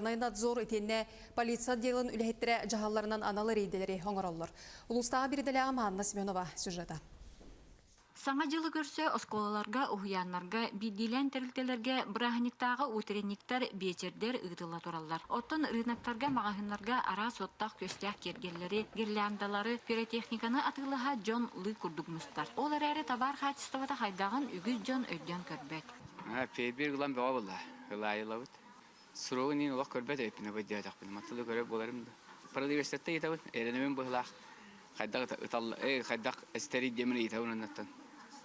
Надзор итиэннэ полиция отделын үлэһиттэрэ дьаһалларынан анал рейдэлэри оҥороллор. Улуустааҕы биирдэлээҕим Анна Семенова сюжета. Саҥа дьылы көрсө оскуолаларга, уһуйааннарга, биирдиилээн тэрилтэлэргэ бырааһынньыктааҕы утренниктар, биэчэрдэр ыытылла тураллар. Оттон рыноктарга, маҕаһыыннарга араас уоттаах-күөстээх киэргэллэри, гирляндалары, пиротехниканы атыылаһа дьон лыы курдук мустар. Ол эрээри табаар хаачыстыбата хайдаҕын үгүс дьон өйдөөн көрбөт. Фейбер ылан бөҕө буолла. Ылаайылабыт. Суругун иин олох көрбөт эбиппин абый диэтэхпин матылы көрөр буоларым да. Продавецтартан ыйытабын, эрэнэбин быһылаах. Хайдах ыталла, хайдах эстэрий диэмин ыйытабын оннуттан.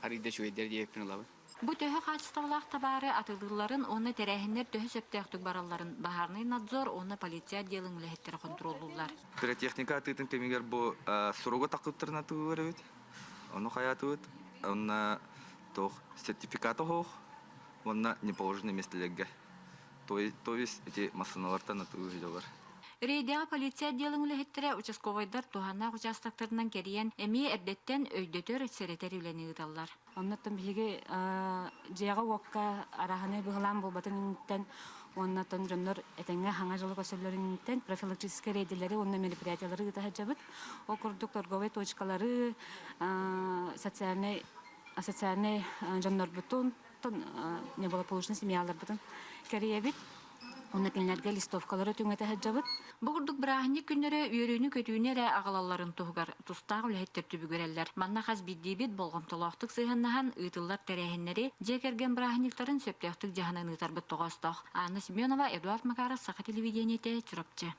Арыйда үчүгэйдэр диэбиппин ылабын. Бу төһө хаачыстыбалаах табаары атыылыылларын уонна тэрээһиннэр төһө сөптөөхтүк баралларын баһаарынай надзор уонна полиция отделын үлэһиттэрэ хонтуруоллууллар. Пиротехника атыытын кэмигэр бу суругу такыттарын атыылыыр эбит. Ону хайаатыбыт. Онно туох сертификата оһох уонна неположенный миэстэлэргэ То есть эти массыыналартан атыы сылдьаллар. Рейдэҕэ полиция отделын үлэһиттэрэ участковайдар туһааннаах участоктарынан кэрийэн эмиэ эрдэттэн өйдөтөр, сэрэтэр үлэни ыыталлар. Оннуттан биһиги дьиэҕэ-уокка арааһынай быһылаан буолбатын инниттэн уонна оттон дьоннор этэҥҥэ хаҥа дьылы көрсөллөрүн инниттэн профилактическай рейдэлэри уонна мероприятиялары ыыта сылдьабыт. Ол курдук торговай точкалары, социальнай социальнай дьоннорбутун неблагополучный семьяларбытын кэрийэбит. Уонна кинилэргэ листовкалары түҥэтэ сылдьабыт. Бу курдук бырааһынньык күннэрэ үөрүүнү-көтүүнү эрэ аҕалалларын туһугар тустаах үлэһиттэр түбүгүрэллэр. Манна хас биирдиибит болҕомтолоохтук сыһыаннаһан ыытыллар тэрээһиннэри, дьиэ кэргэн бырааһынньыктарын сөптөөхтүк дьаһанан ыытарбыт тоҕоостоох. Анна Семенова, Эдуард Макаров, Саха телевидениетэ, Чурапчы.